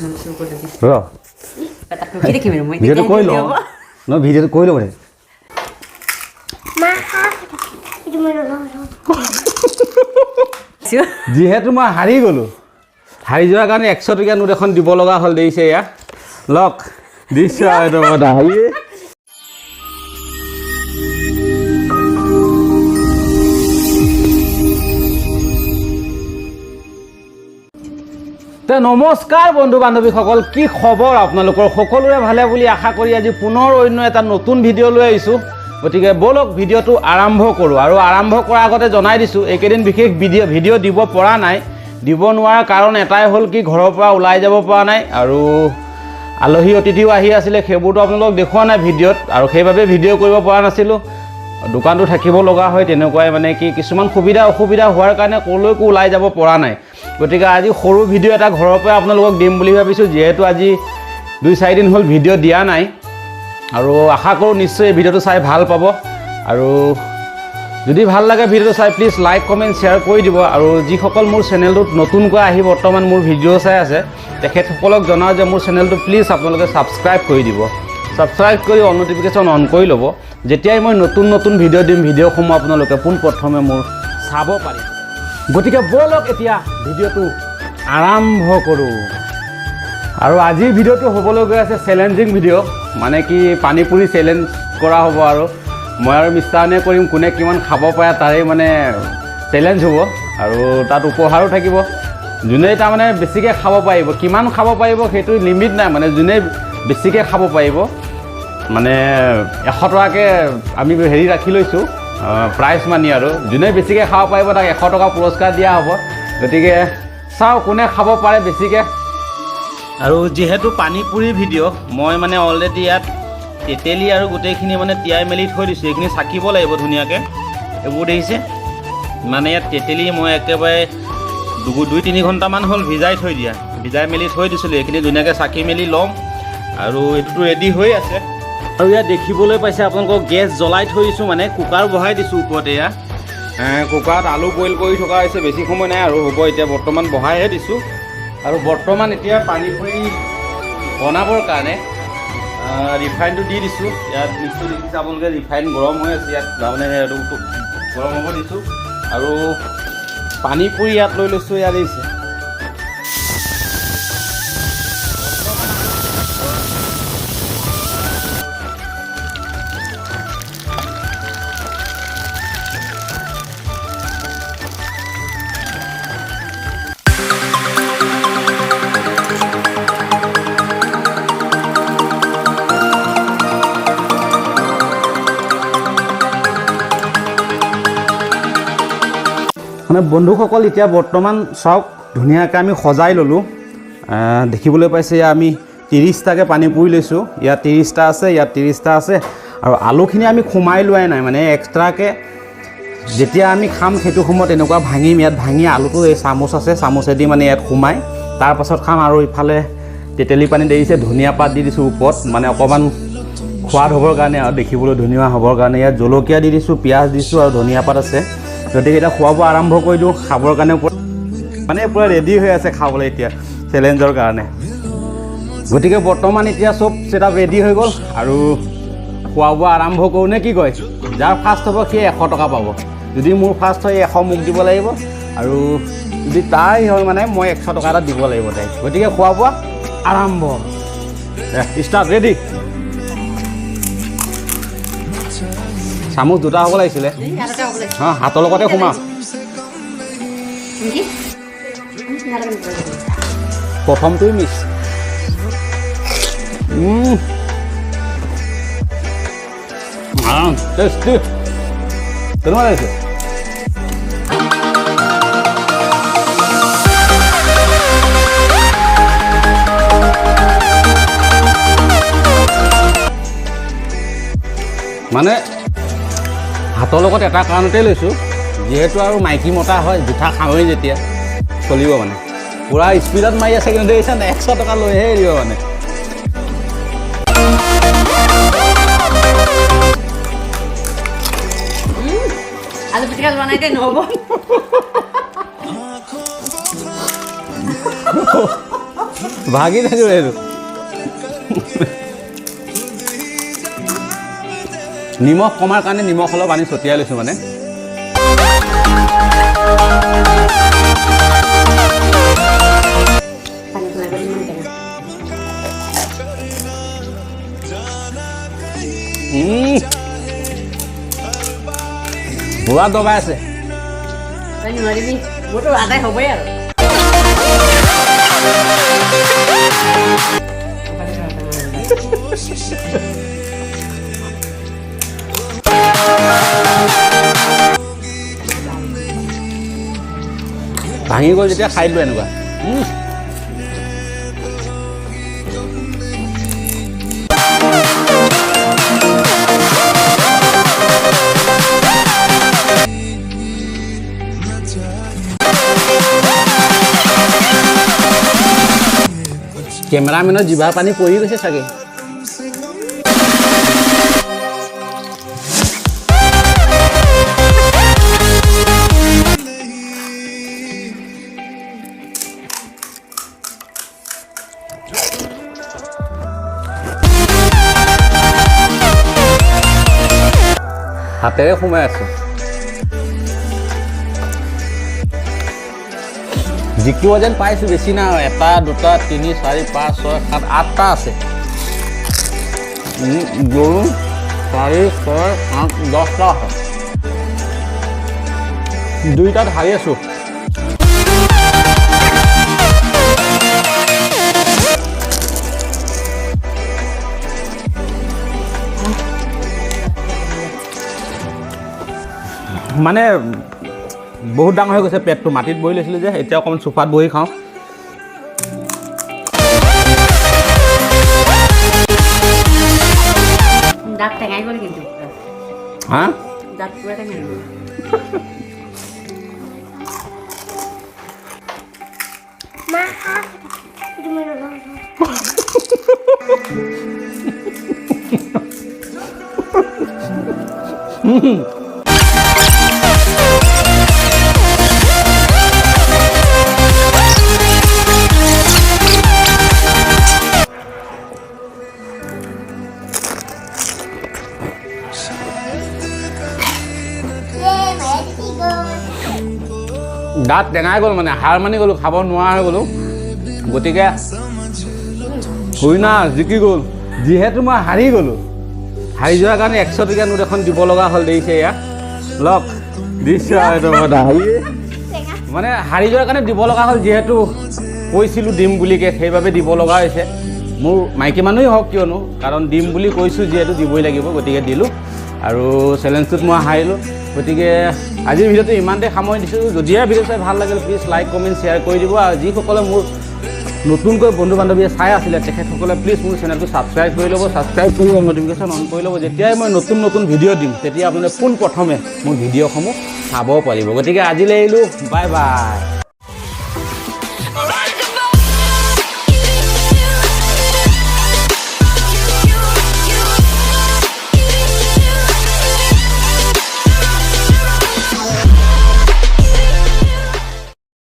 ৰ, ভিডিঅ'টো কৰি লওঁ ন, ভিডিঅ'টো কৰি ল'ব দে। মা খা, এইটো মই নলওঁ। যিহেতু মই হাৰি গ'লোঁ, হাৰি যোৱাৰ কাৰণে 100 টকীয়া নোট এখন দিব লগা হ'ল। দেখিছে, এয়া লওক, দিছোঁ আৰু এইটো কথা হাৰি। তে নমস্কাৰ বন্ধু বান্ধৱীসকল, কি খবৰ আপোনালোকৰ? সকলোৰে ভালে বুলি আশা কৰি আজি পুনৰ অন্য এটা নতুন ভিডিঅ' লৈ আহিছোঁ। গতিকে ব'লক, ভিডিঅ'টো আৰম্ভ কৰোঁ। আৰু আৰম্ভ কৰাৰ আগতে জনাই দিছোঁ, এইকেইদিন বিশেষ ভিডিঅ' দিব পৰা নাই। দিব নোৱাৰাৰ কাৰণ এটাই হ'ল কি, ঘৰৰ পৰা ওলাই যাব পৰা নাই আৰু আলহী অতিথিও আহি আছিলে, সেইবোৰতো আপোনালোকক দেখুওৱা নাই ভিডিঅ'ত আৰু সেইবাবে ভিডিঅ' কৰিব পৰা নাছিলোঁ। দোকানটো থাকিব লগা হয়, তেনেকুৱাই মানে কি কিছুমান সুবিধা অসুবিধা হোৱাৰ কাৰণে ক'লৈকো ওলাই যাব পৰা নাই। গতিকে আজি সৰু ভিডিঅ' এটা ঘৰৰ পৰা আপোনালোকক দিম বুলি ভাবিছোঁ, যিহেতু আজি 2-4 দিন হ'ল ভিডিঅ' দিয়া নাই। আৰু আশা কৰোঁ নিশ্চয় এই ভিডিঅ'টো চাই ভাল পাব। আৰু যদি ভাল লাগে ভিডিঅ'টো চাই, প্লিজ লাইক, কমেণ্ট, শ্বেয়াৰ কৰি দিব। আৰু যিসকল মোৰ চেনেলটোত নতুনকৈ আহি বৰ্তমান মোৰ ভিডিঅ' চাই আছে, তেখেতসকলক জনাওঁ যে মোৰ চেনেলটো প্লিজ আপোনালোকে ছাবস্ক্ৰাইব কৰি দিব। ছাবস্ক্ৰাইব কৰি অল ন'টিফিকেশ্যন অন কৰি ল'ব। যেতিয়াই মই নতুন নতুন ভিডিঅ' দিম, ভিডিঅ'সমূহ আপোনালোকে পোনপ্ৰথমে মোৰ চাব পাৰিব। গতিকে ব'লক, এতিয়া ভিডিঅ'টো আৰম্ভ কৰোঁ। আৰু আজিৰ ভিডিঅ'টো হ'বলৈ গৈ আছে চেলেঞ্জিং ভিডিঅ', মানে কি পানীপুৰি চেলেঞ্জ কৰা হ'ব। আৰু মই আৰু মিষ্টাৰণে কৰিম, কোনে কিমান খাব পাৰে তাৰেই মানে চেলেঞ্জ হ'ব। আৰু তাত উপহাৰো থাকিব। যোনেই তাৰমানে বেছিকৈ খাব পাৰিব, কিমান খাব পাৰিব সেইটো লিমিট নাই, মানে যোনেই বেছিকৈ খাব পাৰিব, মানে 100 টকাকৈ আমি হেৰি ৰাখি লৈছোঁ প্ৰাইজ মানি। আৰু যোনে বেছিকৈ খাব পাৰিব তাক 100 টকা পুৰস্কাৰ দিয়া হ'ব। গতিকে চাওঁ কোনে খাব পাৰে বেছিকৈ। আৰু যিহেতু পানীপুৰিৰ ভিডিঅ', মই মানে অলৰেডি ইয়াত তেতেলী আৰু গোটেইখিনি মানে তিয়াই মেলি থৈ দিছোঁ। এইখিনি চাকিব লাগিব ধুনীয়াকৈ। এইবোৰ দেখিছে, মানে ইয়াত তেতেলী মই একেবাৰে 2-3 ঘণ্টামান হ'ল ভিজাই থৈ দিয়া, ভিজাই মেলি থৈ দিছিলোঁ। এইখিনি ধুনীয়াকৈ চাকি মেলি ল'ম আৰু এইটোতো ৰেডি হৈ আছে। আৰু ইয়াত দেখিবলৈ পাইছে আপোনালোকক, গেছ জ্বলাই থৈ দিছোঁ, মানে কুকাৰ বহাই দিছোঁ ওপৰত। এয়া কুকাৰত আলু বইল কৰি থকা হৈছে, বেছি সময় নাই আৰু হ'ব, এতিয়া বৰ্তমান বহাইহে দিছোঁ। আৰু বৰ্তমান এতিয়া পানীপুৰি বনাবৰ কাৰণে ৰিফাইনটো দি দিছোঁ। ইয়াত নিশ্চয় দেখিছে আপোনালোকে, ৰিফাইন গৰম হৈ আছে। ইয়াত তাৰমানে এইটো গৰম হ'ব দিছোঁ। আৰু পানীপুৰি ইয়াত লৈ লৈছোঁ। ইয়াত দিছে। মানে বন্ধুসকল, এতিয়া বৰ্তমান চাওক, ধুনীয়াকৈ আমি সজাই ল'লোঁ। দেখিবলৈ পাইছে, ইয়াত আমি 30টাকৈ পানীপুৰি লৈছোঁ। ইয়াত 30টা আছে, ইয়াত 30টা আছে। আৰু আলুখিনি আমি সোমাই লোৱাই নাই, মানে এক্সট্ৰাকৈ যেতিয়া আমি খাম সেইটো সময়ত এনেকুৱা ভাঙিম। ইয়াত ভাঙি আলুটো এই চামুচ আছে, চামুচেদি মানে ইয়াত সোমাই তাৰপাছত খাম। আৰু ইফালে তেতেলী পানী দেখিছে, ধনিয়া পাত দি দিছোঁ ওপৰত, মানে অকণমান সোৱাদ হ'বৰ কাৰণে আৰু দেখিবলৈ ধুনীয়া হ'বৰ কাৰণে। ইয়াত জলকীয়া দি দিছোঁ, পিঁয়াজ দিছোঁ আৰু ধনিয়া পাত আছে। গতিকে এতিয়া খোৱা বোৱা আৰম্ভ কৰি দিওঁ। খাবৰ কাৰণে মানে পূৰা ৰেডি হৈ আছে খাবলৈ এতিয়া চেলেঞ্জৰ কাৰণে। গতিকে বৰ্তমান এতিয়া চব ছেট আপ ৰেডি হৈ গ'ল আৰু খোৱা বোৱা আৰম্ভ কৰোঁ নে কি কয়? যাৰ ফাৰ্ষ্ট হ'ব সি 100 টকা পাব। যদি মোৰ ফাৰ্ষ্ট হয়, 100 মোক দিব লাগিব আৰু যদি তাই হয়, মানে মই 100 টকা এটা দিব লাগিব তাইক। গতিকে খোৱা বোৱা আৰম্ভ, ষ্টাৰ্ট, ৰেডি। চামুচ দুটা হ'ব লাগিছিলে। হাততে হ'ব লাগিছিল। হা, হাতৰ লগতে সোমা। নেকি? প্ৰথমটোৱে মিছ। টেষ্টি। কেনেকুৱা লাগিছে? মানে হাতৰ লগত এটা কাৰণতে লৈছোঁ, যিহেতু আৰু মাইকী মতা হয়, জোঠা খাওঁৱেই যেতিয়া চলিব। মানে পূৰা স্পীডত মাৰি আছে কিন্তু, দেখিছে নাই? 100 টকা লৈহে এৰিব মানে। আলু পিটিকা লোৱা নাই দেই, নহ'ব। ভাগি থাকিব এইটো। নিমখ কমাৰ কাৰণে নিমখ অলপ আনি ছটিয়াই লৈছোঁ মানে। বুঢ়া দবাই আছে। মোৰতো আদায় হ'বই আৰু। ভাঙি গ'ল যেতিয়া খাই দিলোঁ এনেকুৱা। কেমেৰামেনৰ জিভাৰ পানী পৰি গৈছে চাগে। হাতেৰে সোমাই আছো। জিকিব যেন পাইছোঁ, বেছি নাই, 1 2 3 4 5 6 7 8টা আছে। 2 4 6 8 10টা আছে। 2টাত হাৰি আছোঁ। মানে বহুত ডাঙৰ হৈ গৈছে পেটটো, মাটিত বহি লৈছিলোঁ যে, এতিয়া অকণমান চোফাত বহি খাওঁ। দাঁত টেঙাই গ'ল কিন্তু। হা? দাঁত পুৰা টেঙাই গ'ল। মা, খা। এইটো মই নলওঁ। দাঁত টেঙাই গ'ল মানে, হাৰ মানি গ'লোঁ, খাব নোৱাৰা হৈ গ'লোঁ। গতিকে শুইনা জিকি গ'ল। যিহেতু মই হাৰি গ'লোঁ, হাৰি যোৱাৰ কাৰণে 100 টকীয়া নোট এখন দিব লগা হ'ল। দেখিছে এয়া লওক দিছোঁ আৰু এইটো মই মানে হাৰি যোৱাৰ কাৰণে দিব লগা হ'ল, যিহেতু কৈছিলোঁ দিম বুলিকে, সেইবাবে দিব লগা হৈছে। মোৰ মাইকী মানুহেই হওক কিয়নো, কাৰণ দিম বুলি কৈছোঁ যিহেতু দিবই লাগিব, গতিকে দিলোঁ। আৰু চেলেঞ্জটোত মই হাৰিলোঁ। গতিকে আজিৰ ভিডিঅ'টো ইমানতে সামৰি দিছোঁ। যদিহে ভিডিঅ' চাই ভাল লাগিল প্লিজ লাইক কমেণ্ট শ্বেয়াৰ কৰি দিব। আৰু যিসকলে মোৰ নতুনকৈ বন্ধু বান্ধৱীয়ে চাই আছিলে তেখেতসকলে প্লিজ মোৰ চেনেলটো ছাবস্ক্ৰাইব কৰি ল'ব। ছাবস্ক্ৰাইব কৰি ন'টিফিকেশ্যন অন কৰি ল'ব। যেতিয়াই মই নতুন নতুন ভিডিঅ' দিম তেতিয়া আপোনালোকে পোনপ্ৰথমে মোৰ ভিডিঅ'সমূহ চাব পাৰিব। গতিকে আজিলৈ এৰিলোঁ, বাই বাই।